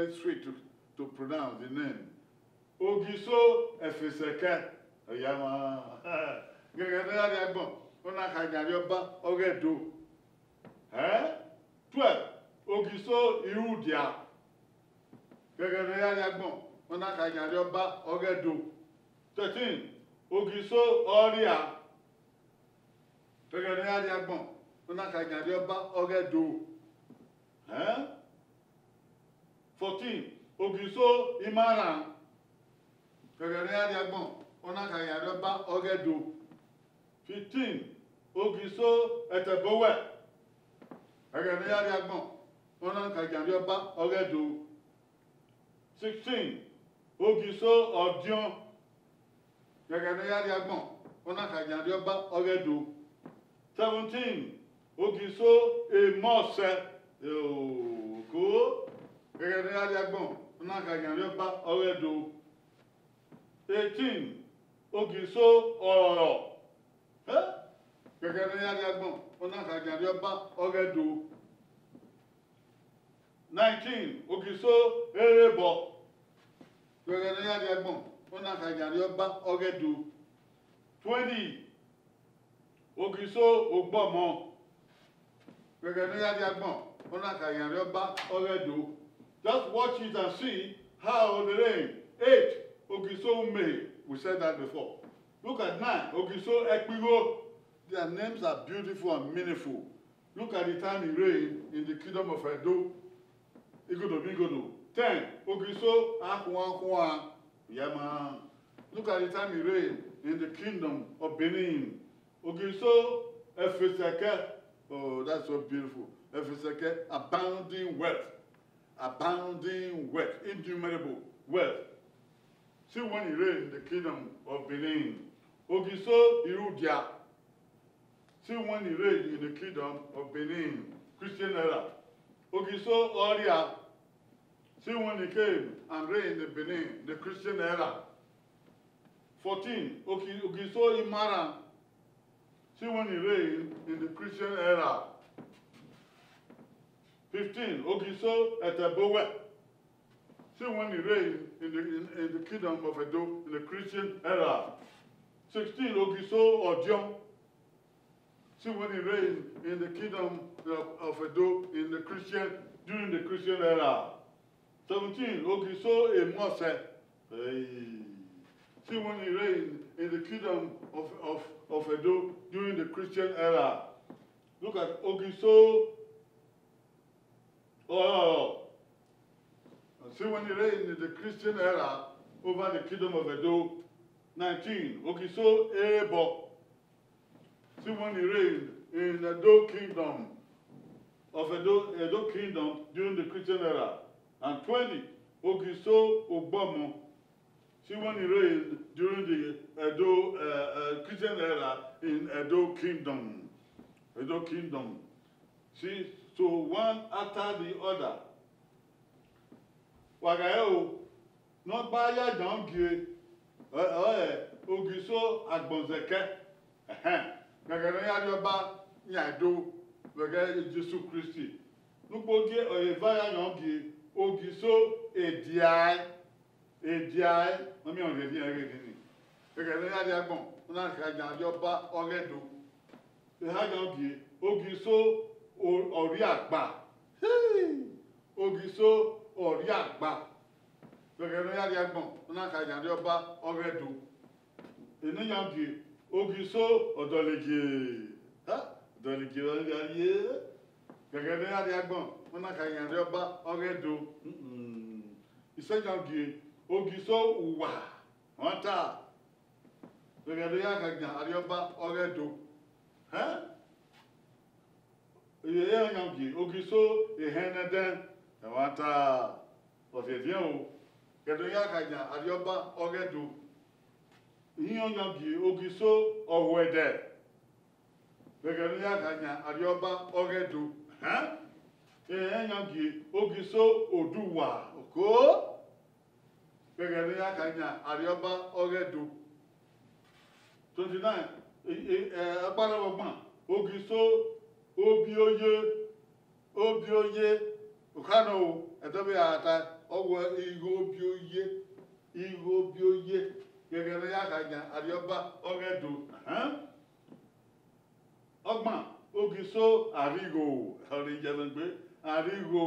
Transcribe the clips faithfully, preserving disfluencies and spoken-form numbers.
Very sweet to, to pronounce the name. Ogiso Efesẹkẹ. Ọya ma. Gẹgẹ ne a rhie agbọn, ọ na kha yan rre ọba ọghe Ẹdo. Eh? Twelve, Ogiso Irudia. Gẹgẹ ne a rhie agbọn, ọ na kha yan rre ọba ọghe Ẹdo. Thirteen, Ogiso Ọria. Gẹgẹ ne a rhie agbọn, ọ na kha yan rre ọba ọghe Ẹdo. Eh? Fourteen, Ogiso Imaran. Gẹgẹ ne a rhie agbọn, ọ na kha yan rre ọba ọghe Ẹdo. Fifteen, Ogiso Ẹtẹbowẹ. Gẹgẹ ne a rhie agbọn, ọ na kha yan rre ọba ọghe Ẹdo. Sixteen, Ogiso Ọdiọn. Gẹgẹ ne a rhie agbọn, ọ na kha yan rre ọba ọghe Ẹdo. Seventeen, Ogiso Emọsẹ. Oko. Gẹgẹ ne a rhie agbọn, ọ na kha yan rre ọba ọghe Ẹdo. Eighteen, Ogiso Ọrọrọ. Eh? Gẹgẹ ne a rhie agbọn, ọ na kha yan rre ọba ọghe Ẹdo. Nineteen, Ogiso Erebọ. Gẹgẹ ne a rhie agbọn, ọ na kha yan rre ọba ọghe Ẹdo. Twenty, Ogiso Ogbọmọ. Gẹgẹ ne a rhie agbọn, ọ na kha yan rre ọba ọghe Ẹdo. Just watch it and see how they reign. Eight, Ogiso Umehe. We said that before. Look at nine, Ogiso Ẹkpigho. Their names are beautiful and meaningful. Look at the time he reigned in the kingdom of Edo. Igodo, igodo. Ten, Ogiso Akhuakhua. Yeah, man. Look at the time he reigned in the kingdom of Benin. Ogiso Efeseke. Oh, that's so beautiful. Efeseke, abounding wealth. Abounding wealth, innumerable wealth. See when he reigned in the kingdom of Benin. Ogiso Irudia. See when he reigned in the kingdom of Benin, Christian era. Ogiso Oria. See when he came and reigned in Benin, the Christian era. Fourteen, Oki-, Ogiso Imara. See when he reigned in the Christian era. Fifteen, Ogiso Etebowe. See when he reigned in the, in, in the kingdom of Edo in the Christian era. Sixteen, Ogiso Odion. See when he reigned in the kingdom of, of Edo in the Christian, during the Christian era. Seventeen, Ogiso Emose. Hey. See when he reigned in the kingdom of, of, of Edo during the Christian era. Look at Ogiso Ororo. See when he reigned in the Christian era over the kingdom of Edo. Nineteen, Ogiso Erebo. See when he reigned in Edo kingdom of Edo, Edo kingdom during the Christian era. And twenty, Ogiso Ogbomo. See when he reigned during the Edo, uh, uh, Christian era in Edo kingdom. Edo kingdom. See, so one after the other. Wa gha re o, ne ọ gba ya yan gie, ọ, ọ, ẹ, Ogiso Agbọnzẹkẹ. Ẹhẹn, gẹgẹ ne ọ ya rhie ọba yan Edo vbe ẹghẹ Jesu Kristi. Ne ukpo gie ọ eva ya yan gie Ogiso Ediae. Ediae, ọ miẹn ọrhiẹnrhiẹn ẹre nini. Gẹgẹ ne ọ ya rhie agbọn, ọ na kha yan rhie ọba ọghe Ẹdo. Eha yan gie, Ogiso Ọ-, Ọrriagba. Hey! Ogiso Ọrriagba. Vbe ẹghẹ ne ọ ya rhie agbọn, ọ na kha yan rhie ọba ọghe Ẹdo. Ene yan gie, Ogiso Ọdọlegie. Ha? Ọdọlegie vbe a rhie. Vbe ẹghẹ ne ọ ya rhie agbọn, ọ na kha yan rhie ọba ọghe Ẹdo. Mm-mm. Isẹ yan gie, Ogiso Uwa. Ọmwa ta. Vbe ẹghẹ ne ọ ya kha yan rhie ọba ọghe Ẹdo. Hẹn? Iye iran yan gie, Ogiso Ehẹn Nẹdẹn, ẹmwata, ọ rhiẹnrhiẹn o, ghe ne ọ ya kha yan rhie ọba ọghe Ẹdo. Iran yan gie, Ogiso Ọhuẹdẹ, vbe ẹghẹ ne ọ ya kha yan rhie ọba ọghe Ẹdo. Hẹn? Iran yan gie, Ogiso Oduwa, oko. Vbe ẹghẹ ne iran kha yan rhie ọba ọghe Ẹdo. Twenty-nine, e, e, ẹ, ọkpa nọ vbe ọgbọn, Ogiso Obioye, Obioye, okha nọ o, ẹdẹ vbe a ta, Ọ wẹ igho bi oye, igho bi oye, ghẹghẹ ne ọ ya kha yan Arriọba ọghe Ẹdo. Ahan. Ọgbọn, Ogiso Arigho, ọre Iyẹvẹngbe, Arigho,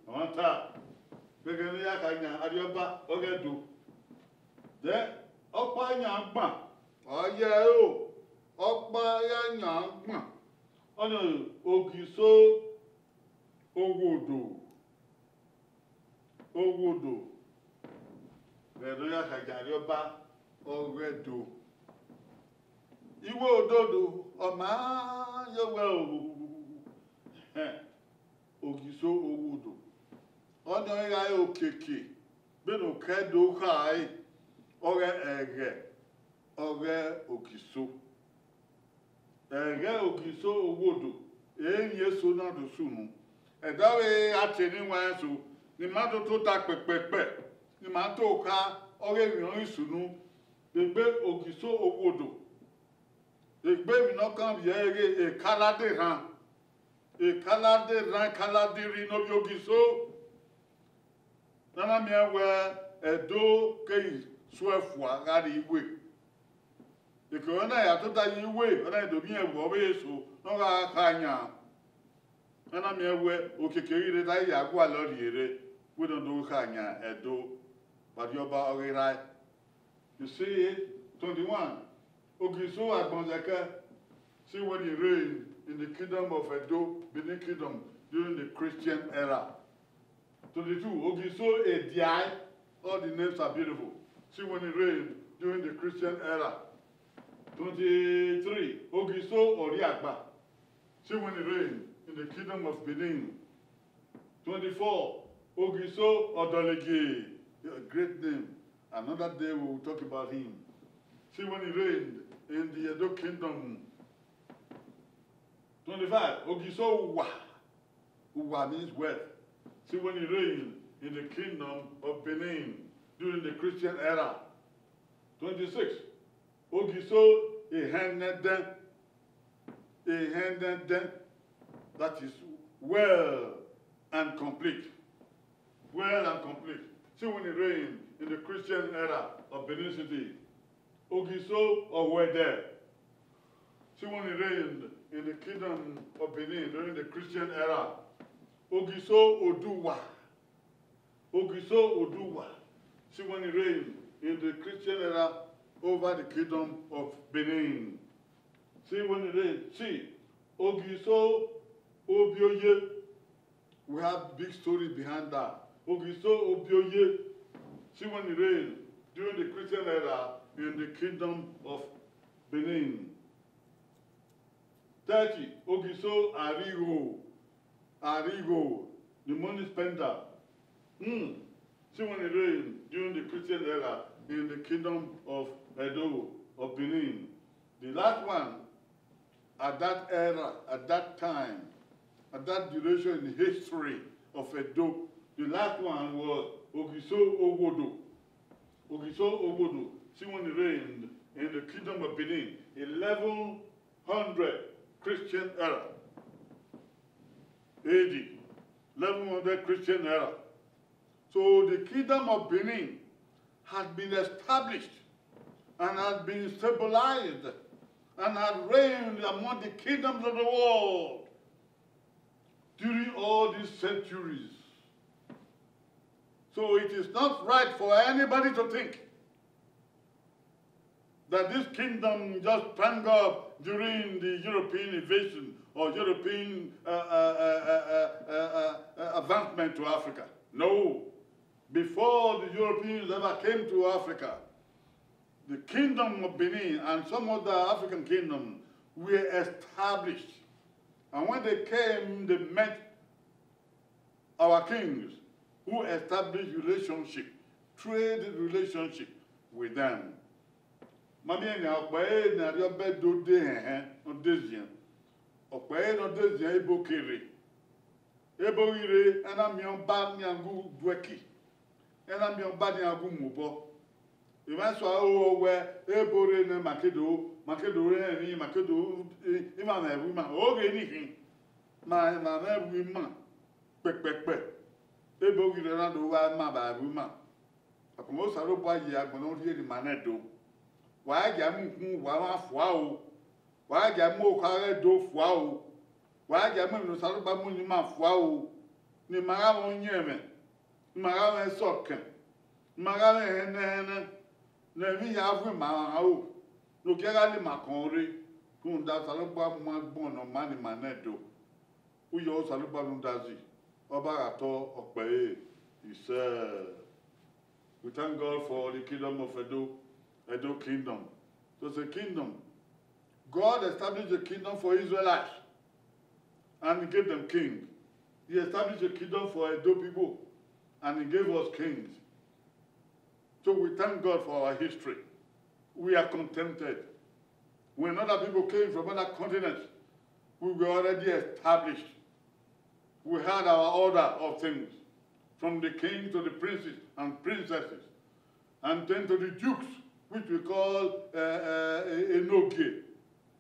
ọmwa ta. Ghẹghẹ ne ọ ya kha yan Arriọba ọghe Ẹdo. Then, ọkpa yan gban, ọ ye ẹro, ọkpa ya yan gban, ọnii Ogiso Owodo, Owodo, vbe ne ọ ya kha yan Arriọba ọghe Ẹdo. Iwe ododo, ọ ma ye owẹ o, Ogiso Owodo. Ọnii ọre gha re okiekie, vbene okẹ do khare, ọghe ẹghẹ, ọghe Ogiso. Ẹghẹ Ogiso Owodo, emwi eso na do sunu. Ẹdẹ ọvbehe a tie ne iwẹn eso, ne ima do tota kpẹkpẹkpẹ, ne ima do kha, ọghe emwi ọnrẹn sunu. Egbe Ogiso Owodo, egbe emwi ne ọ kan vbiẹ ẹre ghe Ekalade Erhan. Ekalade Erhan, Ekalade Irhi ne ovbi Ogiso. Ne a na miẹn wẹẹ Ẹdo keghi suẹ fua gha rrie iwe. Ekevbe na ya tota ye iwe, ọ na do miẹn vbe ọvbehe eso ne ọ gha kha yan. Ne a na miẹn wẹẹ okiekie ghi rre, te a ya gualọ rhie rre, wẹ ne ọ do kha yan Ẹdo vbe Arriọba ọghe erha. You see it? Twenty-one. Ogiso Agbọnzẹkẹ, see when he reigned in the kingdom of Edo, Benin Kingdom, during the Christian era. Twenty-two, Ogiso Ediae, all the names are beautiful. See when he reigned during the Christian era. Twenty-three, Ogiso Ọrriagba. See when he reigned in the kingdom of Benin. Twenty-four, Ogiso Odolege, a great name. Another day we will talk about him. See when he reigned in the Edo kingdom. Twenty-five, Ogiso Uwa. Uwa means wealth. See when he reigned in the kingdom of Benin during the Christian era. Twenty-six, Ogiso Ehenenden. Ehenenden. That is well and complete. Well and complete. See when he reigned in the Christian era of Benin City. Ogiso Owede. See when he reigned in the kingdom of Benin during the Christian era. Ogiso Oduwa. Ogiso Oduwa. See when he reigned in the Christian era over the kingdom of Benin. See when he reigned. See, Ogiso Obioye. We have big story behind that. Ogiso Obioye. See when he reigned during the Christian era in the kingdom of Benin. Thirty, Ogiso Arigho. Arigho, the money spender. Hmm. See when he reigned during the Christian era in the kingdom of Edo, of Benin. The last one, at that era, at that time, at that duration in the history of Edo, the last one was Ogiso Owodo. Ogiso Owodo, see when he reigned in the kingdom of Benin, eleven hundred Christian era, A D, eleven hundred Christian era. So the kingdom of Benin had been established and had been stabilized and had reigned among the kingdoms of the world during all these centuries. So it is not right for anybody to think that this kingdom just sprang up during the European invasion or European uh, uh, uh, uh, uh, uh, uh, advancement to Africa. No. Before the Europeans ever came to Africa, the kingdom of Benin and some other African kingdoms were established. And when they came, they met our kings who established relationship, trade relationship with them. Ma miẹn nian, ọkpa ẹre ne Arriọba Ẹdo de hẹnhẹn, ọ de ziẹn. Ọkpa ẹre ne ọ de ziẹn ebo ke rre. Ebo ghi rre, a na miẹn ọba nian gu duẹki. A na miẹn ọba nian gu mu obọ. Emwa eso aro wẹ ebo rre nẹ ma ke do, ma ke do rẹn emwi, ma ke do, eh, ima mwẹ ẹvbo ima. Oghe ni khin, ma, ma mwẹ ẹvbo ima kpẹkpẹkpẹ. Ebe oghirẹ na do vba ima vbe ima. Agbọn Osanobua ye agbọn ne ọ rhie ne ima nẹ do. Wa i gia mu ukhunmwu wa mwa fua o. Wa i gia mu okha ghẹ do fua o. Wa i gia mu emwi ne Osanobua mu ne ima fua o. Ne ima gha mwẹ uyẹnmwẹ, ne ima gha mwẹ sọkẹn, ne ima gha mwẹ hẹnẹhẹnẹ, ne emwi hia vuọn ima aro, ne ogie gha la ima kọn rre, rhunmwuda Osanobua mu agbọn ne ọ ma ne ima nẹ do. Uyi Osanobua rhunmwuda zẹ, ọba gha tọ ọkpẹre isẹ. We thank God for the kingdom of Edo, Edo kingdom. So it's a kingdom. God established a kingdom for Israelites and he gave them king. He established a kingdom for Edo people and he gave us kings. So we thank God for our history. We are contented. When other people came from other continents, we were already established. We had our order of things, from the king to the princes and princesses, and then to the dukes, which we call uh, uh, Enogie.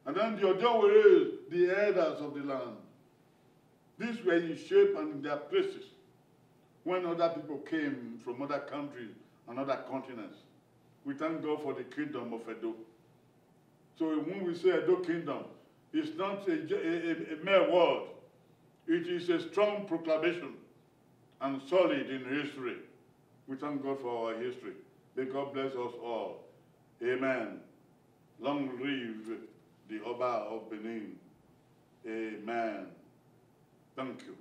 And then the Odeowere, the elders of the land. These were in shape and in their places when other people came from other countries and other continents. We thank God for the kingdom of Edo. So when we say Edo Kingdom, it's not a, a, a mere word. It is a strong proclamation and solid in history. We thank God for our history. May God bless us all. Amen. Long live the Oba of Benin. Amen. Thank you.